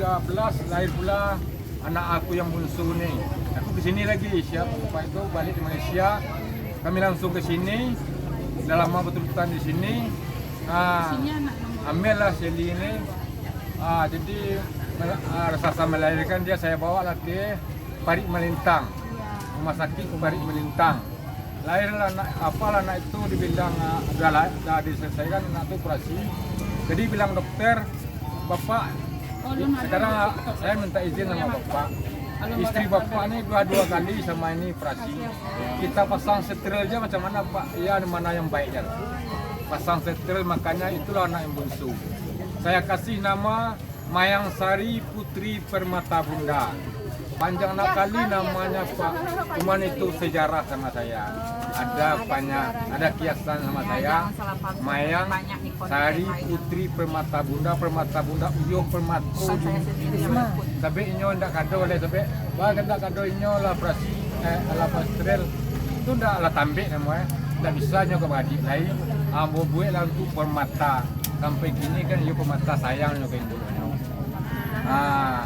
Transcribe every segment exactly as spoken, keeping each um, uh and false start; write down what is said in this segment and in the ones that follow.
Tiga belas lahir pula anak aku yang bungsu ni. Aku ke sini lagi, siap Bapak itu balik di Malaysia. Kami langsung ke sini, dah lama betul-betulan di sini. Ah, ambillah Shelly ini. Ah, jadi, mel-, ah, raksasa melahirkan dia, saya bawa lah ke Parit Malintang. Rumah sakit Parit Malintang. Lahirlah anak, apalah anak itu dibilang, ah, dah lah, dah diselesaikan anak tu operasi. Jadi bilang dokter, "Bapak, sekarang saya minta izin sama Bapak. Istri Bapak ni dua-dua kali sama ini operasi. Kita pasang steril aja macam mana, Pak? Ya, mana yang baik kan? Pasang steril, makanya itulah anak yang bungsu. Saya kasih nama Mayang Sari Putri Permata Bunda. Panjang nak kali namanya, Pak. Cuman itu sejarah sama saya. Ada banyak, ada kiasan sama saya. Mayang Sari Putri Permata Bunda, Permata Bunda Uyuh, Permata Uyuh. Sabik inyo ndak kado lai, sabik. Bah, ndak kado inyo lah operasi, eh, lah operasi steril. Tu ndak lah tambik namo, eh. Ndak bisa nyo ka baradik lai. Ambo buek lah untuk permata. Sampai kini kan iyo permata sayang nyo ka induk nyo. Ah,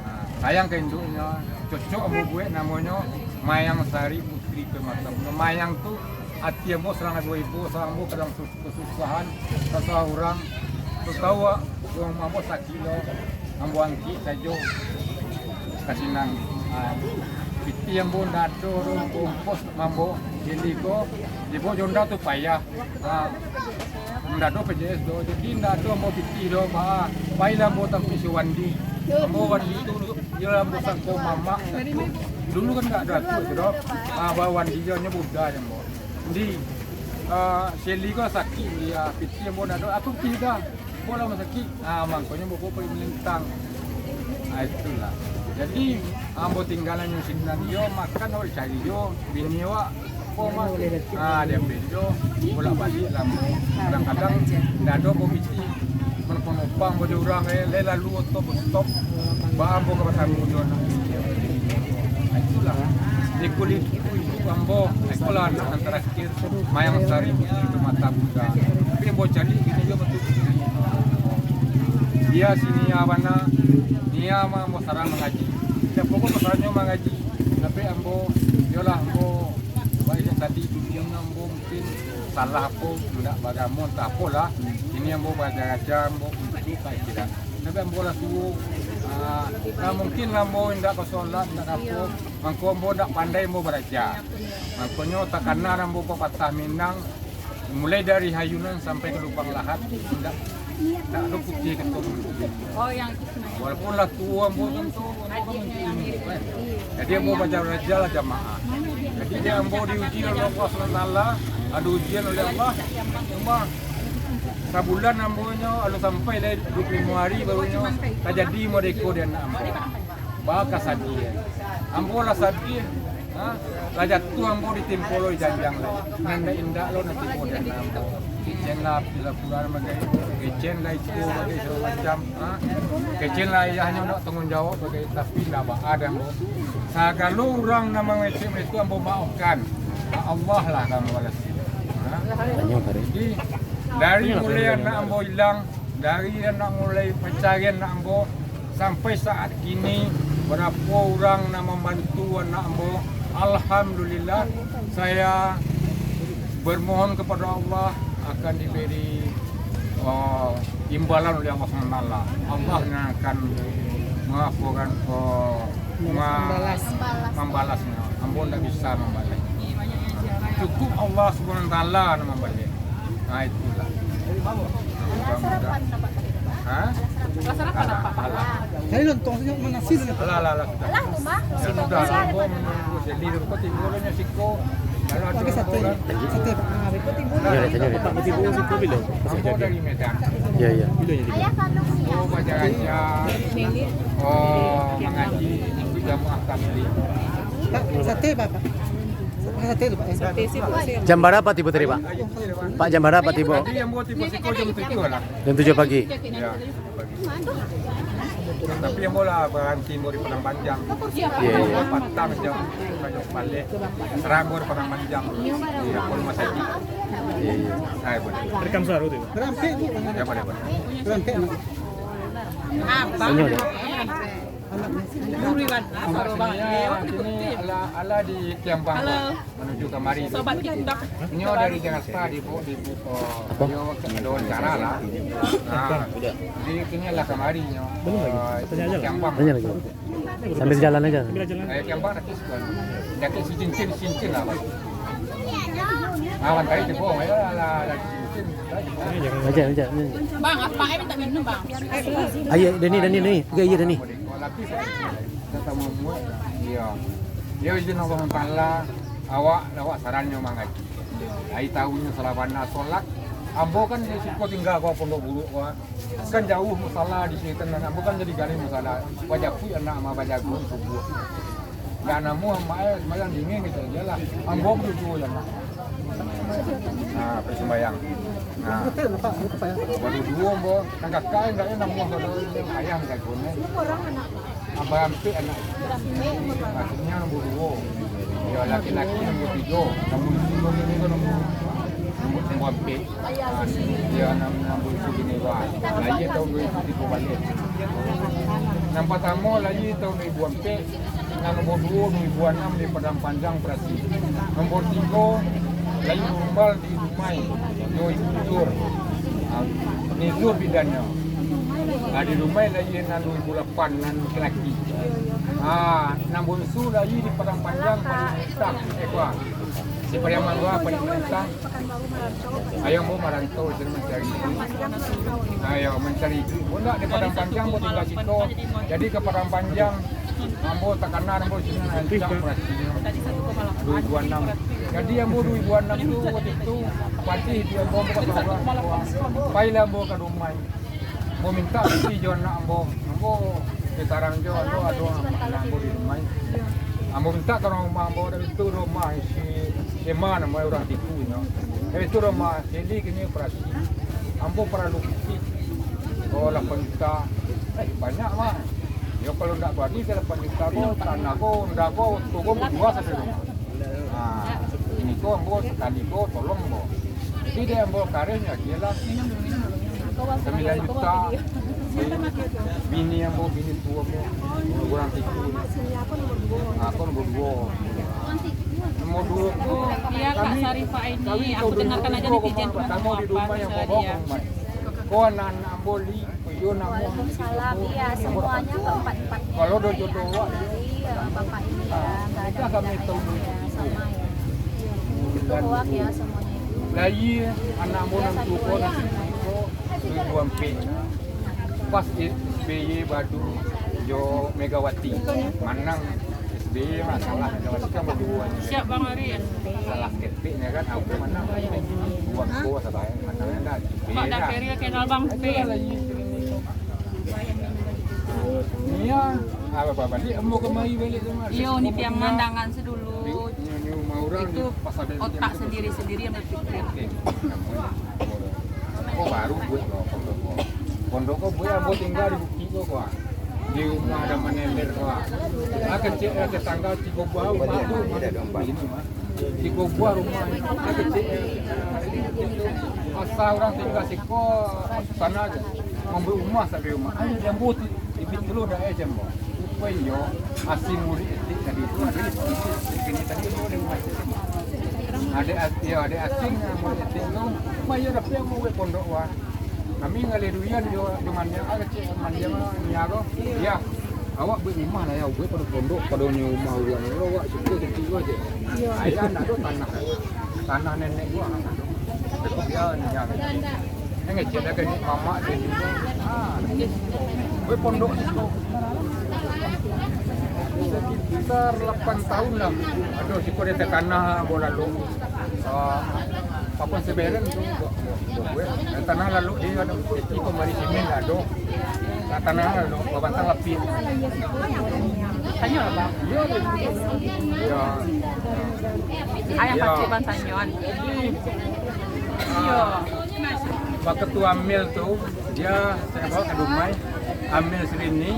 ah, sayang ka induknyo, cocok ambo buek namonyo Mayang Sari Putri Permata. Mayang tu ati ambo sadang ibo-ibo, sadang ambo kadang sus-, kasusahan, sasalah urang. Tu tahu, ah, urang ambo sakik lo, ambo angkik sajo ka sinan. Ah, pitih ambo ndak ado, ambo ongkos mambo Shelly ko, ibo jo ndak tu payah. Ah, ndak ado P J S doh, jadi ndak ado ambo pitih doh, ba, pailah ambo tampek si Wandi. Ambo Wandi tu, iyo ambo sangko mamak. Dulu kan ndak ado atuk tu doh. Ah, ba Wandi jo nyo budak jo ambo. Di, ah, Shelly ko sakik, di, ah, pitih ambo ndak ado, aku pitih dah. Ambo lah masakik. Ah, mangkonyo ambo ko pai malintang. Ah, itulah. Jadi, ambo tinggalan nyo sinan, iyo makan awak cari jo, bini awak, apo mah, ah, diambil jo, bolak-balik lah ambo. Kadang-kadang ndak ado ko pitih, manopang-nopang ambo jo urang, eh, lai lalu oto stop, ba ambo ka batamu jo anak. Ah, itulah. Di kulit ambo, ikolah anak nan tarakhir, Mayang Sari Putri Permata Bunda. Tapi ambo cari kini jo batua. Dia si Nia bana, Nia mah ambo saran mangaji. Tiap pokok ambo saran nyo mangaji. Tapi ambo, iyolah ambo, baiak tadi dunia ambo mungkin salah apo, ndak bagamo, antah apolah. Kini ambo baraja-raja, ambo untuak ka akhirat. Tapi ambo lah tuo, ah, nah, mungkin lah ambo indak basolat, indak apo, mangko ambo indak pandai ambo baraja. Mangkonyo takana ambo papatah Minang, mulai dari hayunan sampai ka lubang lahat, indak, indak ado putiah kato. Oh, yang itu. Walaupun lah tuo ambo kan tu, ambo kan masih ilmu, kan. Jadi ambo baraja-raja lah jamaah. Jadi dek ambo diuji oleh Allah subhanahu wa taala, ado ujian oleh Allah. Cuma sabulan ambo nyo, alun sampai lai duo puluah limo ari baru nyo tajadi modeko di anak ambo. Baa ka sadih. Ambo lah sadih, ha? Lah jatuah ambo ditimpo lo janjang lai. Nan indak-indak lo nan tibo di anak ambo. Kecen lah pura-pura bagai, kecen lah iko bagai sagalo macam, ha? Kecen lah ayahnyo ndak tangguang jawab bagai, tapi ndak baa dek ambo. Sagalo urang nan mangecek itu ambo maafkan. Allah lah ka mambalasi. Ha? Jadi, dari mulai anak ambo ilang, dari anak mulai pancarian anak ambo, sampai saat kini, barapo urang nan mambantu anak ambo, alhamdulillah, saya bermohon kepada Allah akan diberi, eh, imbalan oleh Allah subhanahu wa taala. Allah yang akan mengampun, eh, ma-, Membalas. Membalasnya. Ambo ndak bisa mambalas. Cukup Allah subhanahu wa taala nan mambalas. Nah, itulah. Ha? Alah, alah, alah. Jadi nonton saja mana sih? Alah, alah, alah, sudah. Alah, Bang. Sudah, ambo menunggu Shelly dulu, ko tibo lo nyo siko. Kalau ado satu, satu, Pak. Nah, tanya, tanya. Ambo dari Medan. Ya, ya. Bilo jadi? Ayah kandung Nia. Oh, baca raja. Oh, mangaji, ikut jamaah tabligh. Pak, satu, Pak, Pak. Satu, Pak, ya. Jam bara tibo tadi, Pak? Pak, jam bara tibo? Tadi ambo tibo siko jam tujuh lah. Jam tujuh pagi? Ya. Tapi ambo lah baranti ambo di Padang Panjang. Iya, iya. Patang jam, Tanjung Paleh. Serang ambo di Padang Panjang. Iya, kalau masih. Iya, iya. Hai, boleh. Rekam suara tu. Ya, boleh, boleh. Tanyo deh. Maksudnya, sini ala, ala di Kiambang, Pak, manuju kamari. Sobat TikTok. Nyo dari Jakarta di Bu, di Bu, oh, Apa? Yo, ada wawancara lah. Nah, jadi kini lah kamari nyo. Belum lagi. Eh, Tanya aja lah. Kiambang. Tanya lagi. Sambil jalan aja. Eh, Kiambang nanti sekolah. Jaket si cincin, cincin lah, Pak. Nah, tadi tu, ya, lah, lah, cincin. Aja, aja, aja. Bang, apa minta minum, Bang? Ayo, Dani, Dani, Dani. Iya, iya, Dani. Lapis, eh. Kita sama muat. Iya. Dia izin Allah Taala, awak, awak sarannyo mangaji. Ai tahunyo salah bana solat. Ambo kan di siko tingga ko Pondok Buruak ko. Kan jauah musala di situ, ambo kan jadi gali musala. Bajapuik anak mah bajago subuah. Ndak namuah, mak, eh, sembahyang dingin gitu aja lah. Ambo baduo-duo ya, mak. Nah, persembahyang. Nah, baduo-duo ambo. Nang kakak enggak ya namuah, ayah enggak guna. Abang ampek anak. Maksudnya nombor duo. Ya, laki-laki nombor tigo. Nombor tigo ini kan nombor, nombor, nombor ampek. Ah, ya, nam-, nombor itu gini, Pak. Lahir tahun dua ribu tiga balik. Yang pertama lahir tahun dua ribu ampek. Yang nombor duo, dua ribu enam di Padang Panjang, Brasi. Nombor tigo, lahir normal di Dumai. Yo, Ibu Zur. Ah, ni Zur bidannyo. Ah, di Dumai lahir nan dua ribu lapan, nan laki-laki. Ah, nan bonsu lahir di Padang Panjang, Pariaman Rintang. Eh, kuah. Si Pariaman Rintang, Pariaman Rintang. Ayo, ambo marantau, sini mancari iduik. Ayo, mancari iduik. Ambo ndak di Padang Panjang, ambo tingga siko. Jadi, ka Padang Panjang, ambo takana, ambo sini rancak operasi. Dua ribu enam. Jadi, ambo dua ribu enam tu, waktu itu, patih di ambo, ambo ka Sabah. Pailah ambo ka Dumai. Ambo mintak isi jo anak ambo. Ambo ditarang jo, ado, ado anak ambo di rumah. Ambo mintak ka rumah ambo, dari itu rumah isi, ema namo urang tiku nyo. Dari itu rumah, jadi kini operasi. Ambo paralu pitih. Oh, lapan juta. Eh, banyak mah. Yo, kalau ndak bagi, saya lapan juta ko, tanah ko, ndak ko, toko ko, dua satu rumah. Ah, ini ko ambo sakali ko tolong ambo. Jadi dek ambo kareh nyo agiah lah. Sambilan juta. Bini ambo, bini tuo ambo. Urang tiku. Ah, ko nombor duo. Nombor duo ko. Iya, Kak Sarifah ini. Aku dengarkan aja netizen cuma ngomong apa, terserah dia. Ko anak-anak ambo li. Waalaikumsalam. Iya, semuanya keempat-empatnya. Kalau udah jodoh awak, iya, bapak ini ya, nggak ada bedanya, ya, sama ya. Itu hoak ya semuanya itu. Lah iya, anak ambo nan tuo ko, nan siko, dua ribu ampek. Pas S B Y badu jo Megawati, manang S B Y mah salah, Megawati kan baduo. Siap, Bang Ari. Salah ketik nyo kan, aku manang. Buat ko salah, manang ndak. Pak Daperi kenal Bang P. Iya, apa, apa, balik, ambo kemari balik tu, Mas. Iyo, ni piang mandangan sedulu. Ni, ni rumah orang. Itu ni, pas ada otak sendiri-sendiri yang berpikir. Oke. Oh, baru buat lo, pondok ko. Pondok ko buat, ambo tinggal di bukik ko, ko. Di rumah ada manember ko. Ah, kecil, eh, tetangga tigo buah rumah tu. Ini, Mas. Tigo buah rumah, kecil, asa urang tingga siko, sana aja. Mambuek rumah sampai rumah. Ayo, jambu tu, ibit dulu dah, eh, jambu. Rupa iyo, asin murid etik tadi tu, ada di sini tadi tu, di rumah itu. Ada as-, ya, ada asin, murid etik tu. Rumah iyo, tapi yang mau buat pondok, wah. Kami ngalih durian jo, jo mandiang, ah, kecil mandiang, ah, nia ko. Iya. Awak buek rumah lah, ya, buek pado pondok, pado nyo rumah urang. Kalau awak suko, tentu aja. Iya. Ayah ndak ado tanah. Tanah nenek gua, ndak ado. Dia nia. Yang kecil dah kecil, mamak dia juga. Ah, buek pondok situ. Sekitar lapan tahun lah. Aduh, situ dia tertanah, bola lo. Ah, apa seberen tu, buek, buek, buek. Tanah lalu dia ada, iko mari simin ado. Nah, tanah lalu, babantang lapis. Tanyo lah, Bang. Iya, iya. Iya. Ayah pakai bang tanyoan. Iya. Waktu tu Amel tu, dia saya bawa ke rumah, Amel Serini,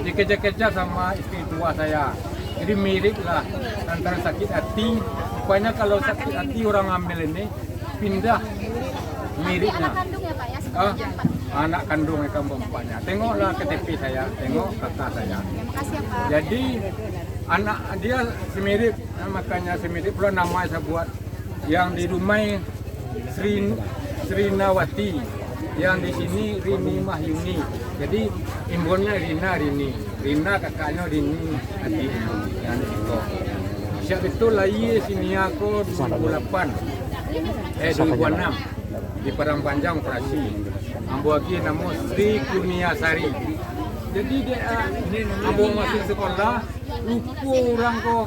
dikejar-kejar sama isteri tua saya. Jadi mirip lah antara sakit hati. Rupanya kalau sakit hati orang Amel ini, pindah miripnya. Anak kandung ya, Pak, ya, sebenarnya, Pak? anak kandung ikan baempatnya. Tengoklah K T P saya, tengok kakak saya. Jadi, anak dia semirip, eh, makanya semirip pulo namo sabuik. Yang di rumah Sri, Srinawati, yang di sini Rini Mahyuni. Jadi, imbonnya Rina Rini. Rina kakaknya Rini, adik yang di siko. Siap betul lahir si Nia ko dua ribu lapan, eh, dua ribu enam, di Padang Panjang operasi. Ambo agiah namo Sri Kurnia Sari. Jadi, dek, ah, ambo masuk sekolah, lupo urang ko,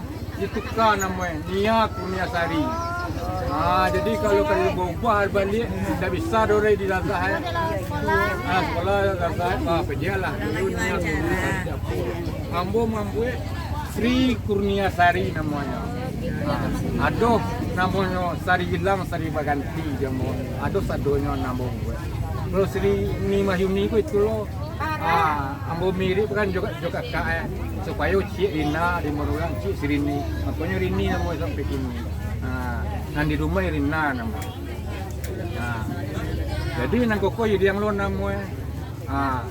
dituka namonyo, Nia Kurnia Sari. Ah, jadi kalau ka diubah-ubah baliak, ndak bisa doh, Rey, dilazah, eh. Ah, sekolah lazah, ah, pedialah. Dulu Nia Kurnia Sari. Ambo mambuek Sri Kurnia Sari namonyo. Ah, ado namonyo Sari Hilang, Sari Baganti, jan ambo. Ado sadonyo nan ambo buek. Kalau Sri Ni Mahyuni ko itu lo, ah, ambo mirip kan jo, jo kakak, eh. Supayo ciek Rina, di Monulang ciek si Rini. Makonyo Rini namo sampai kini. Ah, nan di rumah Rina namo. Ah. Jadi nan koko Iriang lo namo, eh. Ah.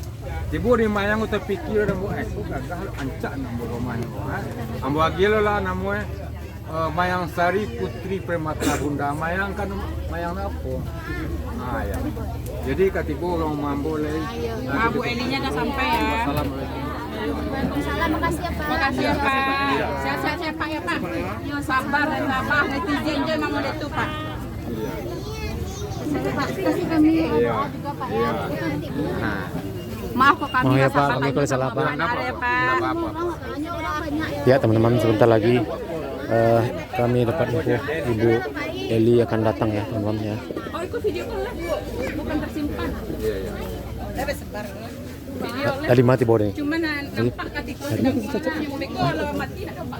Tibo di Mayang ko tapikia namo, eh, ko gagah lo, rancak namo rumah namo, eh. Ambo agiah lo lah namo, eh. Eh, Mayang Sari Putri Permata Bunda. Mayang kan, Mayang apo? Ah, ya. Jadi, ka tibo urang mambo lai. Nah, Ibu Elinya dah sampai, ya. Assalamualaikum. Waalaikumsalam, makasih ya, Pak. Makasih ya, Pak. Sehat-sehat ya, Pak, ya, Pak. Yo, sabar dan tabah, netizen je memang model tu, Pak. Iya. Terima kasih kami. Iya. Maaf kok kami. Maaf ya, Pak, kami kalau salah, Pak. Ada ya, Pak. Ya, teman-teman, sebentar lagi, eh, kami dapat info Ibu Eli akan datang ya, teman-teman ya. Oh, itu video call lah, Bu. Bukan tersimpan. Iya, iya. Tadi mati baru ni. Cuman, ah, nampak kaki kau sedang sana, yang beko kalau mati nak nampak.